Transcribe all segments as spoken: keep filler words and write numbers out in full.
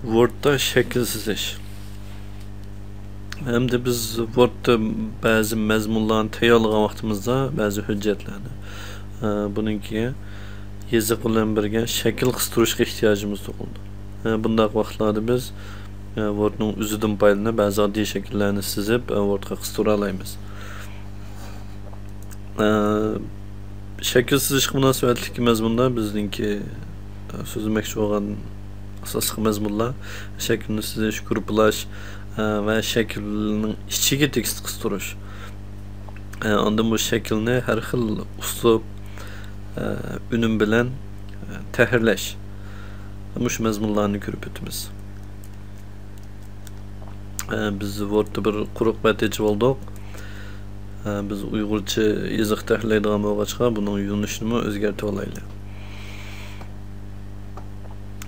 ۋوردتا شەكىل سىزىش. ئەمدى بىز ۋوردتا بەزى مەزمۇنلارنى تەييارلىغان ۋاقتىمىزدا بەزى ھۆججەتلەرنى، ئە، بۇنىڭكى يېزىق بىلەن بىرگە شەكىل قىستۇرۇشقا ئېھتىياجىمىز تۇغۇلىدۇ. ئە، بۇنداق ۋاقىتلاردا بىز، ئە، ۋوردنىڭ ئۆزىدىن پايدىلىنىپ بەزى ئاددىي شەكىللەرنى سىزىپ، ئە، ۋوردقا قىستۇرالايمىز. ئە، شەكىل سىزىشقا مۇناسىۋەتلىك مەزمۇندا بىزنىڭكى، ئە، سۆزلىمەكچى بولغان ئاساسلىق مەزمۇنلار شەكىلنى سىزىش، گۇرۇپپىلاش، ئە، ۋە شەكىلنىڭ ئىچىگە تېكىست قىستۇرۇش. ئە، ئاندىن بۇ شەكىلنى ھەر خىل ئۇسلۇب، ئە، ئۈنۈم بىلەن، ئە، تەھرىرلەش. مۇشۇ مەزمۇنلارنى كۆرۈپ ئۆتىمىز. ئە، بىز ۋوردتا بىر قۇرۇق بەت ئېچىپ ئالدۇق. ئە، بىز ئۇيغۇرچە يېزىق تەھرىرلەيدىغان بولغاچقا، بۇنىڭ يۆنىلىشىنىمۇ ئۆزگەرتىۋالايلى.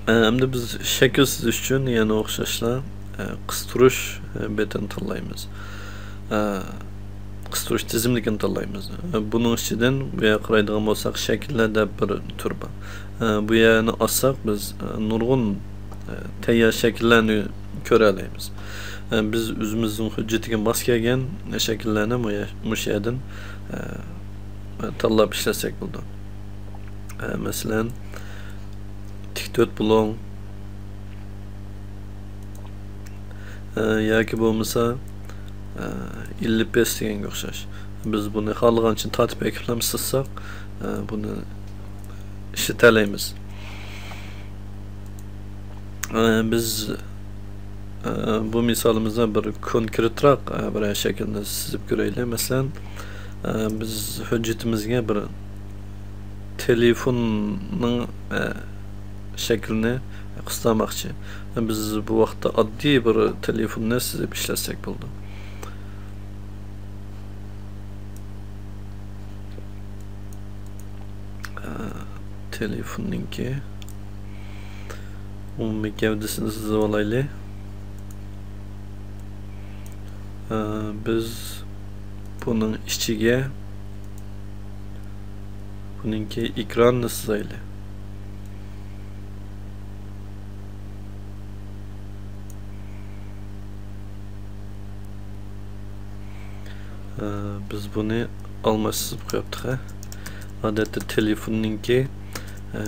ئە، ئەمدى بىز شەكىل سىزىش ئۈچۈن يەنە ئوخشاشلا، ئە، قىستۇرۇش، ئە، بېتىنى تاللايمىز. ئە، قىستۇرۇش تىزىملىكىنى تاللايمىز. ئە، بۇنىڭ ئىچىدىن بۇ يەرگە قارايدىغان بولساق، شەكىللەر دەپ بىر تۈر بار. ئە، بۇ يەرنى ئاچساق، بىز، ئە، نۇرغۇن، ئە، تەييار شەكىللەرنى كۆرەلەيمىز. ئە، بىز ئۆزىمىزنىڭ ھۆججىتىگە ماس كەلگەن شەكىللەرنى مۇ-، مۇشۇ يەردىن، ئە، تاللاپ ئىشلەتسەك بولىدۇ. ئە، مەسىلەن، تىك تۆت بۇلۇڭ، ئە، ياكى بولمىسا، ئە، ئېللىپىس دېگەنگە ئوخشاش. بىز بۇنى خالىغانچە تارتىپ ئەكىرىپ سىزساق، ئە، بۇنى ئىشلىتەلەيمىز. ئە، بىز، ئە، بۇ مىسالىمىزدا بىر كونكرېتراق، ئە، بىرەر شەكىلنى سىزىپ كۆرەيلى. مەسىلەن، ئە، بىز ھۆججىتىمىزگە بىر تېلېفوننىڭ، ئە، شەكلىنى قىستۇرماقچى. بىز بۇ ۋاقىتتا ئاددىي بىر تېلېفوننى سىزىپ ئىشلەتسەك بولىدۇ. ئە، تېلېفوننىڭكى ئومۇمىي گەۋدىسىنى سىزىۋالايلى. ئە، بىز بۇنىڭ ئىچىگە بۇنىڭكى ئېكراننى سىزايلى. ئە، بىز بۇنى ئالماش سىزىپ قويۇپتۇق، ھە. ئادەتتە تېلېفوننىڭكى، ئە،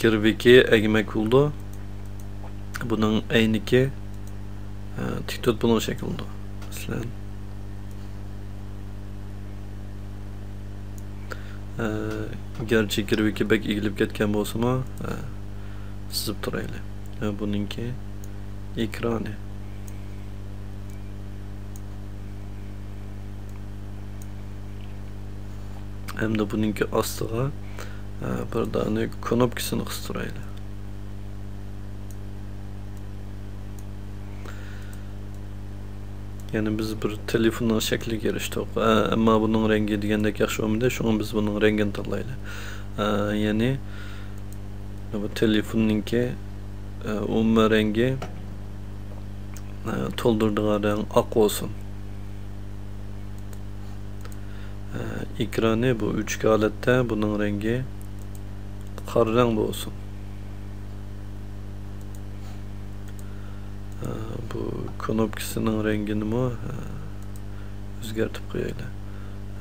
گىرۋىكى ئەگمەك بولىدۇ. بۇنىڭ ئەينىكى، ئە، تىك تۆت بۇلۇڭ شەكلىدە. مەسىلەن، ئە، گەرچە گىرۋىكى بەك ئېگىلىپ كەتكەن بولسىمۇ، ئە، سىزىپ تۇرايلى. ئە، بۇنىڭكى ئېكرانى. ئەمدى بۇنىڭكى ئاستىغا، ئە، بىر دانە كنوپكىسىنى قىستۇرايلى. يەنى بىز بىر تېلېفوننىڭ شەكلىگە ئېرىشتۇق. ئە، ئەمما بۇنىڭ رەڭگى دېگەندەك ياخشى بولمىدى، شۇڭا بىز بۇنىڭ رەڭگىنى تاللايلى. ئە، يەنى بۇ تېلېفوننىڭكى، ئە، ئومۇمىي رەڭگى، ئە، تولدۇرىدىغان رەڭ ئاق بولسۇن. ئە، ئېكرانى بۇ ئۆچۈك ھالەتتە، بۇنىڭ رەڭگى قارا رەڭ بولسۇن. ئە، بۇ كنوپكىسىنىڭ رەڭگىنىمۇ، ئە، ئۆزگەرتىپ قويايلى.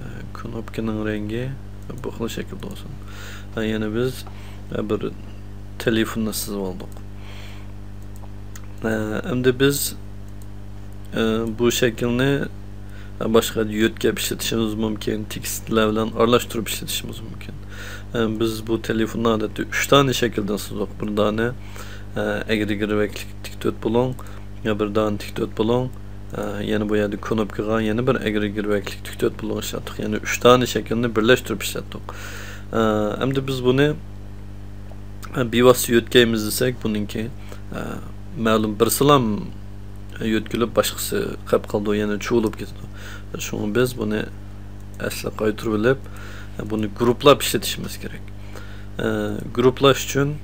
ئە، كنوپكىنىڭ رەڭگى بۇ خىل شەكىلدە بولسۇن. ئە، يەنە بىز، ئە، بىر تېلېفوننى سىزىپ ئالدۇق. ئە، ئەمدى بىز، ئە، بۇ شەكىلنى باشقا يۆتكەپ ئىشلىتىشىمىز مۇمكىن، تېكىستلەر بىلەن ئارىلاشتۇرۇپ ئىشلىتىشىمىز مۇمكىن. ئە، بىز بۇ تېلېفوننى ئادەتتە ئۈچ دانە شەكىلدىن سىزدۇق. بىر دانە، ئە، ئەگرى گىرۋەكلىك تىك تۆت بۇلۇڭ، يا بىر دانە تىك تۆت بۇلۇڭ، ئە، يەنە بۇ يەردە كنوپكىغا يەنە بىر ئەگرى گىرۋەكلىك تىك تۆت بۇلۇڭ ئىشلەتتۇق. يەنى ئۈچ دانە شەكىلنى بىرلەشتۈرۈپ ئىشلەتتۇق. ئە، ئەمدى بىز بۇنى، ئە، بىۋاسىتە يۆتكەيمىز دېسەك، بۇنىڭكى، ئە، مەلۇم بىرسىلام يۆتكىلىپ، باشقىسى قېلىپ قالىدۇ، يەنە چۇۋۇلۇپ كېتىدۇ. شۇڭا بىز بۇنى ئەسلىگە قايتۇرۇۋېلىپ، بۇنى گۇرۇپلاپ ئىشلىتىشىمىز كېرەك. ئە، گۇرۇپلاش ئۈچۈن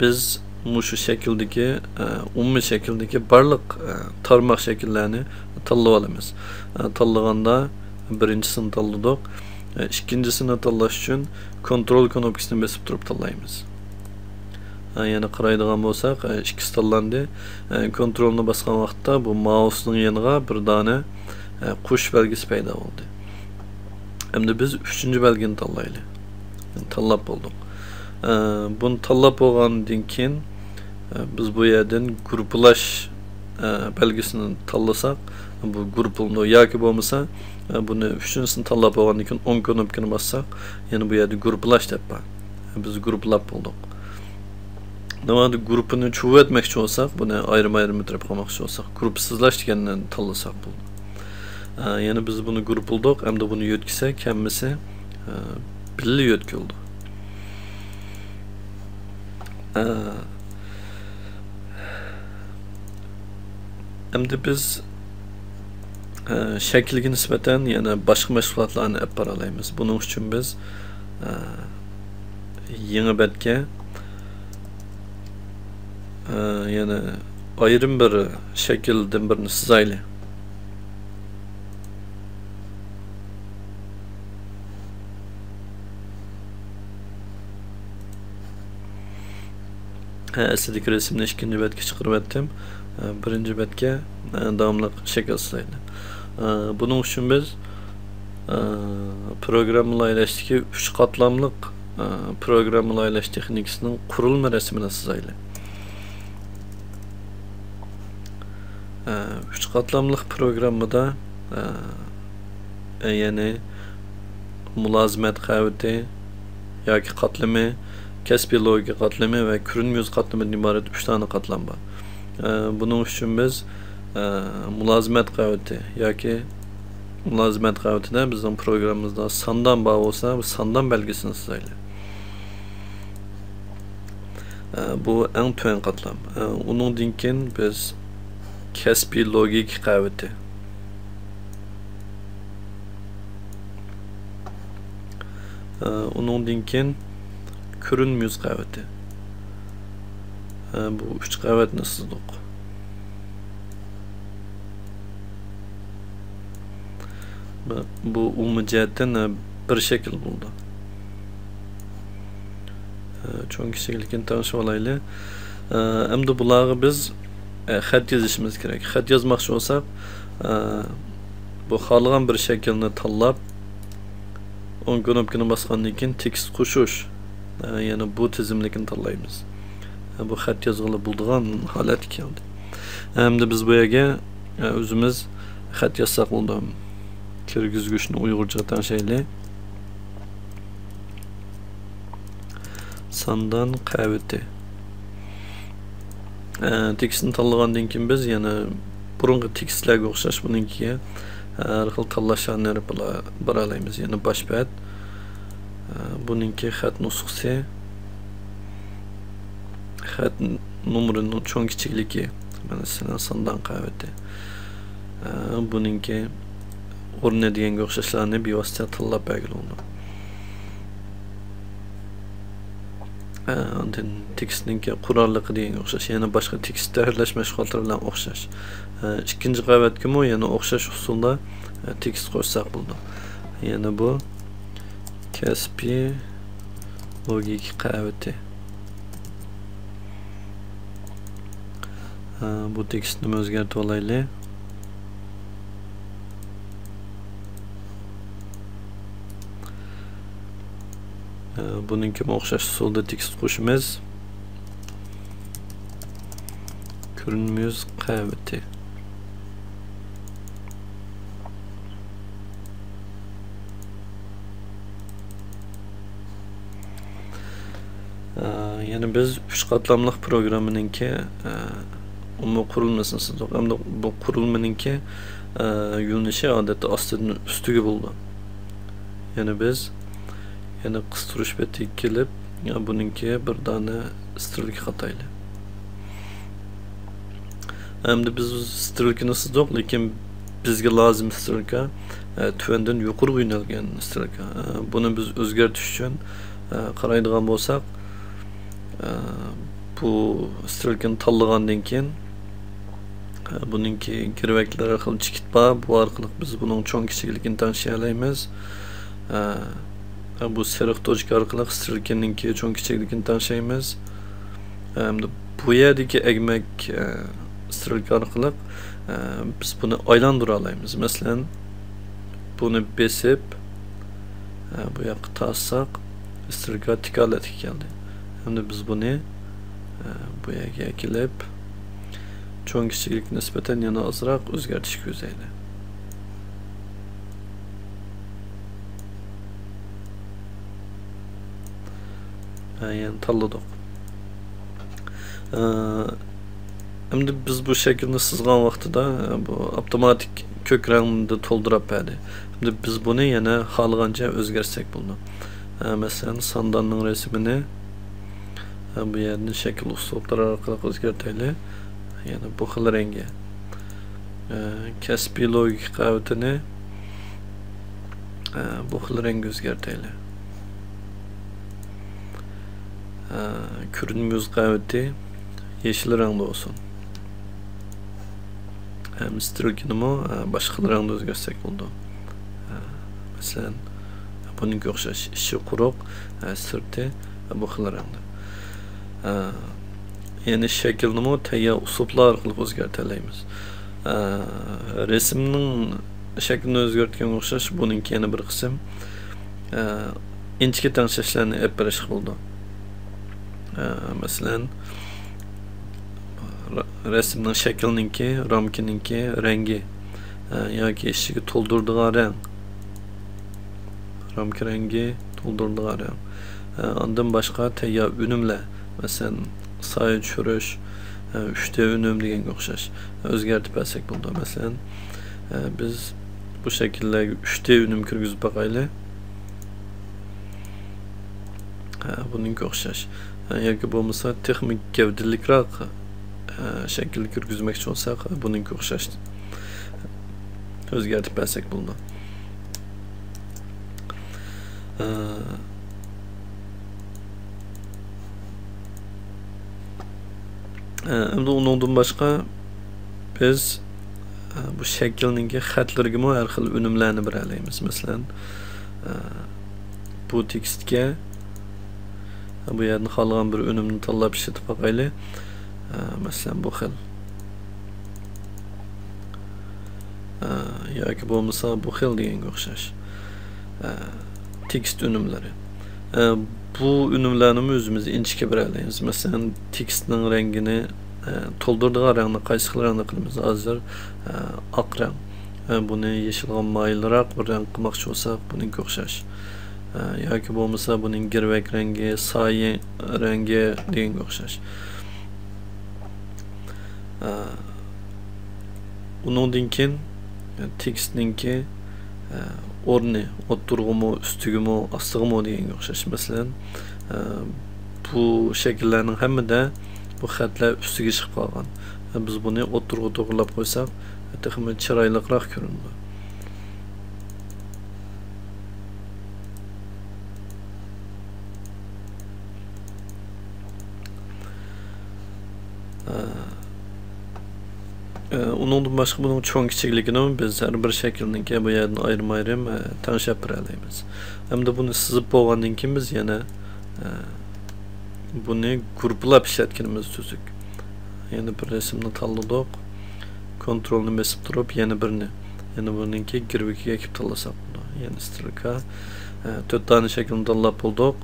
بىز مۇشۇ شەكىلدىكى، ئە، ئومۇمىي شەكىلدىكى بارلىق، ئە، تارماق شەكىللەرنى تاللىۋالىمىز. ئە، تاللىغاندا بىرىنچىسىنى تاللىدۇق. ئە، ئىككىنچىسىنى تاللاش ئۈچۈن كونترول كنوپكىسىنى بېسىپ تۇرۇپ تاللايمىز. ئە، يەنە قارايدىغان بولساق، ئە، ئىككىسى تاللاندى. ئە، كونترولنى باسقان ۋاقىتتا بۇ مائۇسنىڭ يېنىغا بىر دانە، ئە، قۇش بەلگىسى پەيدا بولدى. ئەمدى بىز ئۈچىنچى بەلگىنى تاللايلى. تاللاپ بولدۇق. ئە، بۇنى تاللاپ بولغاندىن كېيىن، ئە، بىز بۇ يەردىن گۇرۇپپىلاش، ئە، بەلگىسىنى تاللىساق، بۇ گۇرۇپپىلىنىدۇ. ياكى بولمىسا، ئە، بۇنى ئۈچىنچىسىنى تاللاپ بولغاندىن كېيىن ئوڭ كۇنۇپكىنى باسساق، يەنە بۇ يەردە گۇرۇپپىلاش دەپ بار. بىز گۇرۇپپىلاپ بولدۇق. ناۋادا گۇرۇپپىنى چۇۋۇۋەتمەكچى بولساق، بۇنى ئايرىم-ئايرىم ئۆتۈرۈپ قالماقچى بولساق، گۇرۇپپىسىزلاش دېگەننى تاللىساق بولىدۇ. ئە، يەنە بىز بۇنى گۇرۇپپىلىدۇق، ئەمدى بۇنى يۆتكىسەك، ھەممىسى، ئە، بىللە يۆتكىلىدۇ. ئە، ئەمدى بىز، ئە، شەكىلگە نىسبەتەن يەنە باشقا مەشغۇلاتلارنى ئېلىپ بارالايمىز. بۇنىڭ ئۈچۈن بىز، ئە، يېڭى بەتكە، ئە، يەنە ئايرىم بىر شەكىلدىن بىرنى سىزايلى. ھە، ئەسلىدىكى رەسىمنى ئىككىنچى بەتكە چىقىرىۋەتتىم. ھە، بىرىنچى بەتكە، ھە، داۋاملىق شەكىل سىزايلى. ھە، بۇنىڭ ئۈچۈن بىز، ھە، پروگرامما لايىھەلەشتىكى ئۈچ قاتلاملىق، ھە، پروگرامما لايىھەلەش تېخنىكىسىنىڭ قۇرۇلما رەسىمىنى سىزايلى. ئۈچ قاتلاملىق پروگراممىدا، يەنى مۇلازىمەت قەۋىتى ياكى قاتلىمى، كەسپىي لوگىكا قاتلىمى ۋە كۆرۈنمە يۈز قاتلىمىدىن ئىبارەت ئۈچ دانە قاتلام بار. بۇنىڭ ئۈچۈن بىز مۇلازىمەت قەۋىتى ياكى مۇلازىمەت قەۋىتىدە بىزنىڭ پروگراممىمىزدا ساندان بار بولسا، بىز ساندان بەلگىسىنى سىزايلى. ئە، بۇ ئەڭ تۆۋەن قاتلام. ئە، ئۇنىڭدىن كېيىن بىز كەسپىي لوگىكا قەۋىتى. ئە، ئۇنىڭدىن كېيىن كۆرۈنمە يۈز قەۋىتى. ئە، بۇ ئۈچ قەۋەتنى سىزدۇق. بۇ ئومۇمىي جەھەتتىن، ئە، بىر شەكىل بولىدۇ. ئە، چوڭ كىچىكلىكىنى تەڭشىۋالايلى. ئە، ئەمدى بۇلارغا بىز، ئە، خەت يېزىشىمىز كېرەك. خەت يازماقچى بولساق، ئە، بۇ خالىغان بىر شەكىلنى تاللاپ، ئوڭ كۇنۇپكىنى باسقاندىن كېيىن تېكىست قوشۇش، ئە، يەنى بۇ تىزىملىكنى تاللايمىز. بۇ خەت يازغىلى بولىدىغان ھالەتكە كەلدى. ئەمدى بىز بۇ يەرگە، ئە، ئۆزىمىز خەت يازساق بولىدۇ. كىرگۈزگۈچنى ئۇيغۇرچىغا تەڭشەيلى. ساندان قەۋىتى. ئە، تېكىستنى تاللىغاندىن كېيىن بىز يەنە بۇرۇنقى تېكىستلەرگە ئوخشاش بۇنىڭكىگە ھەر خىل تاللاشلارنى ئېلىپ بالا-، بارالايمىز. يەنە باش بەت. ئە، بۇنىڭكى خەت نۇسخىسى، خەت نومۇرىنىڭ چوڭ كىچىكلىكى، مەسىلەن، ساندان قەۋىتى. ئە، بۇنىڭكى ئورنى دېگەنگە ئوخشاشلارنى بىۋاسىتە تاللاپ بەرگىلى بولىدۇ. ئە، ئاندىن تېكىستنىڭكى قۇراللىقى دېگەنگە ئوخشاش، يەنە باشقا تېكىست تەھرىرلەش مەشغۇلاتلىرى بىلەن ئوخشاش. ئە، ئىككىنچى قەۋەتكىمۇ يەنە ئوخشاش ئۇسۇلدا، ئە، تېكىست قوشساق بولىدۇ. يەنە بۇ كەسپىي لوگىكا قەۋىتى. ئە، بۇ تېكىستنىمۇ ئۆزگەرتىۋالايلى. ئە، بۇنىڭكىمۇ ئوخشاش ئۇسۇلدا تېكىست قوشىمىز. كۆرۈنمە يۈز قەۋىتى. ئە، يەنە بىز ئۈچ قاتلاملىق پروگراممىنىڭكى، ئە، ئومۇمىي قۇرۇلمىسىنى سىزدۇق. ئەمدى بۇ قۇرۇلمىنىڭكى، ئە، يۆنىلىشى ئادەتتە ئاستىدىن ئۈستىگە بولىدۇ. يەنە بىز يەنە قىستۇرۇش بېتىگە كېلىپ، يا بۇنىڭكى بىر دانە سترېلكا قاتايلى. ئەمدى بىز سترېلكىنى سىزدۇق، لېكىن بىزگە لازىم سترېلكا، ئە، تۆۋەندىن يۇقىرىغا يۆنەلگەن سترېلكا. ئە، بۇنى بىز ئۆزگەرتىش ئۈچۈن، ئە، قارايدىغان بولساق، ئە، بۇ سترېلكىنى تاللىغاندىن كېيىن، ئە، بۇنىڭكى گىرۋەكلىرى خېلى چېكىت بار. بۇ ئارقىلىق بىز بۇنىڭ چوڭ كىچىكلىكىنى تەڭشىيەلەيمىز. ئە، بۇ سېرىق توچكا ئارقىلىق سترېلكىنىڭكى چوڭ كىچىكلىكىنى تەڭشەيمىز. ئەمدى بۇ يەردىكى ئەگمەك، ئە، سترېلكا ئارقىلىق، ئە، بىز بۇنى ئايلاندۇرالايمىز. مەسىلەن، بۇنى بېسىپ، ئە، بۇ ياققا تارتساق، سترېلكا تىكەنلىككە كەلدى. ئەمدى بىز بۇنى، ئە، بۇ يەرگە ئەكېلىپ، چوڭ كىچىكلىككە نىسبەتەن يەنە ئازراق ئۆزگەرتىشكە كۆزەيلى. ھە، يەنە تاللىدۇق. ئە، ئەمدى بىز بۇ شەكىلنى سىزغان ۋاقتىدا، ئە، بۇ ئاپتوماتىك كۆك رەڭدە تولدۇرۇپ بەردى. ئەمدى بىز بۇنى يەنە خالىغانچە ئۆزگەرتسەك بولىدۇ. ئە، مەسىلەن، سانداننىڭ رەسىمىنى، ئە، بۇ يەردىن شەكىل ئۇسلۇبلىرى ئارقىلىق ئۆزگەرتەيلى. يەنە بۇ خىل رەڭگە. ئە، كەسپىي لوگىكا قەۋىتىنى، ئە، بۇ خىل رەڭگە ئۆزگەرتەيلى. ئە، كۆرۈنمە يۈز قەۋىتى يېشىل رەڭدە بولسۇن. ھەم سترېلكىنىمۇ، ئە، باشقا خىل رەڭدە ئۆزگەرتسەك بولىدۇ. ئە، مەسىلەن، بۇنىڭغا ئوخشاش ئىچى قۇرۇق، ئە، سىرتى، ئە، بۇ خىل رەڭدە. ئە، يەنى شەكىلنىمۇ تەييار ئۇسلۇبلار ئارقىلىق ئۆزگەرتەلەيمىز. ئە، رەسىمنىڭ شەكلىنى ئۆزگەرتكەنگە ئوخشاش بۇنىڭكى يەنە بىر قىسىم، ئە، ئىنچىكە تەڭشەشلەرنى ئېلىپ بېرىشقا بولىدۇ. ئە، مەسىلەن، رە-، رەسىمنىڭ شەكلىنىڭكى، رامكىنىڭكى رەڭگى، ئە، ياكى ئىچىگە تولدۇرىدىغان رەڭ، رامكا رەڭگى، تولدۇرىدىغان رەڭ. ئە، ئاندىن باشقا تەييار ئۈنۈملەر، مەسىلەن، سايە چۈشۈرۈش، ئە، ئۈچ دې ئۈنۈم دېگەنگە ئوخشاش ئۆزگەرتىپ بەرسەك بولىدۇ. مەسىلەن، ئە، بىز بۇ شەكىللەرگە ئۈچ دې ئۈنۈم كىرگۈزۈپ باقايلى. ھە، بۇنىڭغا ئوخشاش. ھە، ياكى بولمىسا تېخىمۇ گەۋدىلىكراق، ھە، شەكىل كىرگۈزمەكچى بولساق، بۇنىڭغا ئوخشاش ئۆزگەرتىپ بەرسەك بولىدۇ. ھە. ھە، ئەمدى ئۇنىڭدىن باشقا بىز، ھە، بۇ شەكىلنىڭكى خەتلىرىگىمۇ ھەر خىل ئۈنۈملەرنى بېرەلەيمىز. مەسىلەن، ھە، بۇ تېكىستكە، ھە، بۇ يەردىن خالىغان بىر ئۈنۈمنى تاللاپ ئىشلىتىپ باقايلى. ھە، مەسىلەن، بۇ خىل. ئە، ياكى بولمىسا بۇ خىل دېگەنگە ئوخشاش. ئە، تېكىست ئۈنۈملىرى. ئە، بۇ ئۈنۈملەرنىمۇ ئۆزىمىز ئىنچىكە بېرەلەيمىز. مەسىلەن، تېكىستنىڭ رەڭگىنى، ئە، تولدۇرىدىغان رەڭنى قايسى خىل رەڭدە قىلىمىز؟ ھازىر، ئە، ئاق رەڭ. ئە، بۇنى يېشىلغا مايىلراق بىر رەڭ قىلماقچى بولساق، بۇنىڭغا ئوخشاش. ئە، ياكى بولمىسا بۇنىڭ گىرۋەك رەڭگى، سايە رەڭگى دېگەنگە ئوخشاش. ئە، ئۇنىڭدىن كېيىن، ئە، تېكىستنىڭكى، ئە، ئورنى، ئوتتۇرىغىمۇ، ئۈستىگىمۇ، ئاستىغىمۇ دېگەنگە ئوخشاش. مەسىلەن، ئە، بۇ شەكىللەرنىڭ ھەممىدە بۇ خەتلەر ئۈستىگە چىقىپ قالغان. ئە، بىز بۇنى ئوتتۇرىغا توغرىلاپ قويساق، تېخىمۇ چىرايلىقراق كۆرۈنىدۇ. ئە، ئۇنىڭدىن باشقا بۇنىڭ چوڭ كىچىكلىكىنىمۇ بىز ھەر بىر شەكىلنىڭكى بۇ يەردىن ئايرىم-ئايرىم، ئە، تەڭشەپ بېرەلەيمىز. ھەمدە بۇنى سىزىپ بولغاندىن كېيىن بىز يەنە، ئە، بۇنى گۇرۇپپىلاپ ئىشلەتكىنىمىز تۈزۈك. يەنە بىر رەسىمنى تاللىدۇق. كونترولنى بېسىپ تۇرۇپ يەنە بىرنى، يەنە بۇنىڭكى گىرۋىكىگە ئەكىپ تاللىساق بولىدۇ. يەنە سترېلكا، ئە، تۆت دانە شەكىلنى تاللاپ بولدۇق.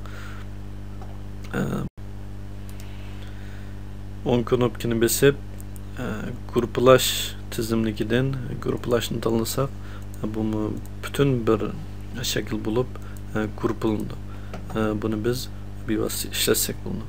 ئە، ئوڭ كۇنۇپكىنى بېسىپ، ئە، گۇرۇپپىلاش تىزىملىكىدىن گۇرۇپپىلاشنى تاللىساق، بۇمۇ پۈتۈن بىر شەكىل بولۇپ، ئە، گۇرۇپپىلىنىدۇ. ئە، بۇنى بىز بىۋاسىتە ئىشلەتسەك بولىدۇ.